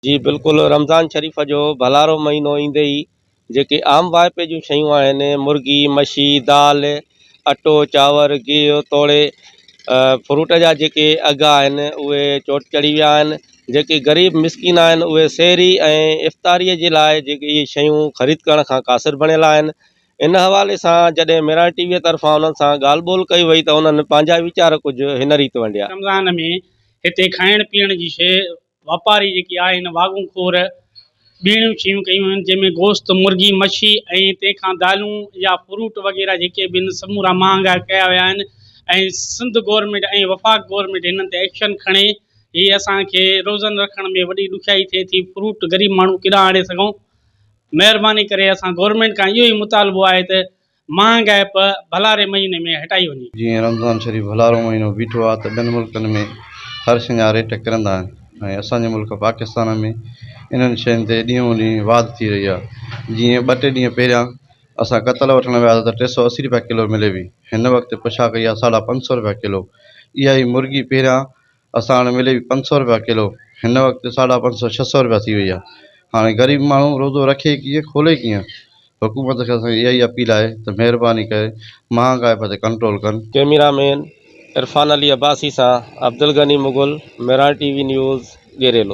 جي بلڪل رمضان شريف جو ڀلارو مهينو ايندي ئي جيڪي عام واهپي جون شيون آهن مرغي، مڇي، دال، اٽو، چانور، گيهه توڙي فروٽ جا جيڪي اگهه آهن اهي چوٽ چڙهي ويا آهن جيڪي غريب مسڪين آهن اهي سحري ۽ افطاري جي لاء جيڪي اهي شيون خريد ڪرڻ کان قاصر بڻيل آهن ان حوالي سان جڏهن ميراڻ ٽي وي طرفان انهن سان ڳالهه ٻولهه ڪئي وئي ته انهن پنهنجا ويچار ڪجهه هن ريت ونڊيا. رمضان ۾ هتي کائڻ پيئڻ جي شيء واپاري جيڪي آهن واڳون خور ٻيڻيون شيون ڪيون آهن جنهن ۾ گوشت مرغي مڇي ۽ تنهن کان دالون يا فروٽ وغيره جيڪي به آهن سمورا مهانگا ڪيا ويا آهن ۽ سنڌ گورنمينٽ ۽ وفاق گورنمينٽ هنن تي ايڪشن کڻي هي اسان کي روزن رکڻ ۾ وڏي ڏکيائي ٿئي ٿي فروٽ غريب ماڻهو ڪيڏانهن آڻي سگهون مهرباني ڪري اسان گورنمينٽ کان اهو ئي مطالبو آهي ته مهانگائپ ڀلاري مهيني ۾ هٽائي وڃي. جيئن رمضان شريف ڀلارو مهينو بيٺو آهي ته ٻين ملڪن ۾ هر شيء جا ريٽ ڪرندا آهن ۽ اسان جي ملڪ پاڪستان ۾ انهن شين تي ڏينهون ڏينهن واڌ ٿي رهي آهي جيئن ٻه ٽي ڏينهن پهريان اسان ڪتل وٺڻ وياسين ته 380 رپيا ڪلو ملي هئي هن وقت پڇا ڪئي آهي 550 رپيا ڪلو اها ئي مرغي پهريان اسان وٽ ملي پئي 500 رپيا ڪلو هن وقت 550 600 رپيا ٿي وئي آهي هاڻي غريب ماڻهو روزو رکي ڪيئن کولي ڪيئن حڪومت کي اسان جي اها ئي اپيل آهي ته مهرباني ڪري مهانگائپ تي ڪنٽرول ڪن. ڪئميرا مين عرفان علي عباسي سان Abdulghani Mughal, Mehran T V news, Gerelo.